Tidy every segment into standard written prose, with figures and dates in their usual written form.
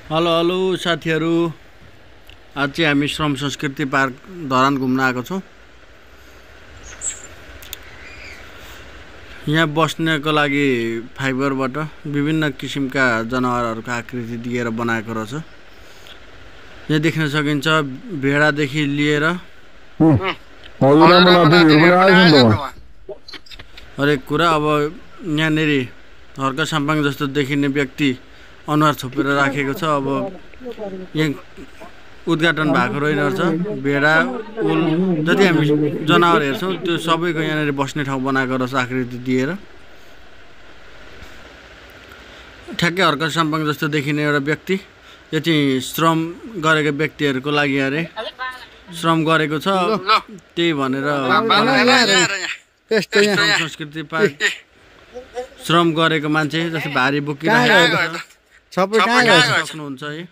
Hello hello साथीहरु, आज चाहिँ हामी श्रम संस्कृति पार्क धरान घुम्न आएको छौं। यहाँ बस्नको लागि फाइबरबाट विभिन्न किसिमका जनावरहरूको आकृति दिएर बनाएको रहेछ। यहाँ देख्न सकिन्छ भेडादेखि लिएर हरेक कुरा। अब यहाँनेर हर्क साम्पाङ जस्तो देखिने व्यक्ति अनुहार छोपेर राखेको छ। अब यहाँ उद्घाटन भएको रहेछ। भेडा उल जति हामी जनावर हेर्छौं त्यो सबैको यहाँनेर बस्ने ठाउँ बनाएको रहेछ आकृति दिएर। ठ्याक्कै हर्क साम्पाङ जस्तो देखिने एउटा व्यक्ति, यो चाहिँ श्रम गरेको व्यक्तिहरुको लागि अरे श्रम गरेको छ त्यही भनेर संस्कृति पार्क श्रम गरेको मान्छे जस्तै भारी बोकिरहेको छ। सबै कहाँ सक्नुहुन्छ है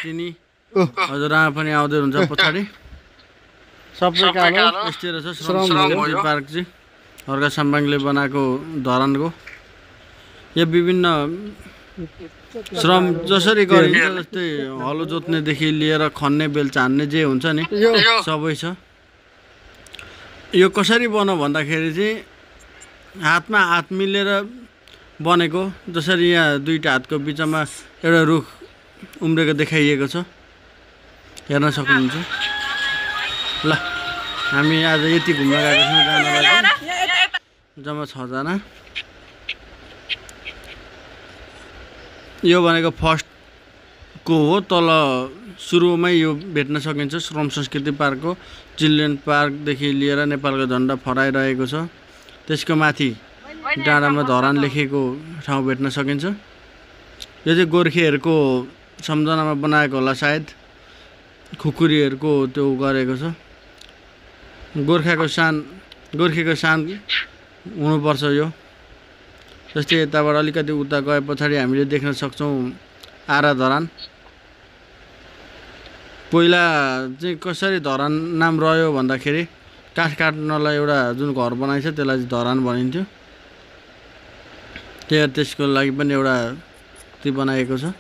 तिनी हजुरआमा पनि आउँदै हुन्छ पछाडि। सबै कालो यस्तै रहेछ श्रम पार्क चाहिँ हर्क साम्पाङले बनाएको धरानको। यो विभिन्न श्रम जसरी गरिन्छ जस्तै हलो जोत्नेदेखि लिएर खन्ने बेल्चा हान्ने जे हुन्छ नि सबै छ। यो कसरी बन्यो भन्दाखेरि चाहिँ हातमा हात मिलेर बनेको। जसरी यहाँ दुईटा हातको बिचमा एउटा रुख उम्रेको देखाइएको छ, हेर्न सक्नुहुन्छ। ल हामी आज यति घुम्न गएका छौँ, जानलाई जम्मा 6 जना। यो भनेको फर्स्टको हो, तल सुरुमै यो भेट्न सकिन्छ श्रम संस्कृति पार्कको चिल्ड्रेन पार्कदेखि लिएर नेपालको झन्डा फहराइरहेको छ। त्यसको माथि डाँडामा धरान लेखेको ठाउँ भेट्न सकिन्छ। यो चाहिँ गोर्खेहरूको सम्झनामा बनाएको होला सायद, खुकुरीहरूको त्यो गरेको छ। गोर्खेको शान हुनुपर्छ यो। जस्तै यताबाट अलिकति उता गए पछाडि हामीले देख्न सक्छौँ आरा धरान। पहिला चाहिँ कसरी धरान नाम रह्यो भन्दाखेरि काठ काट्नलाई एउटा जुन घर बनाइछ त्यसलाई चाहिँ धरान भनिन्थ्यो। त्यसको लागि पनि एउटा ती बनाएको छ।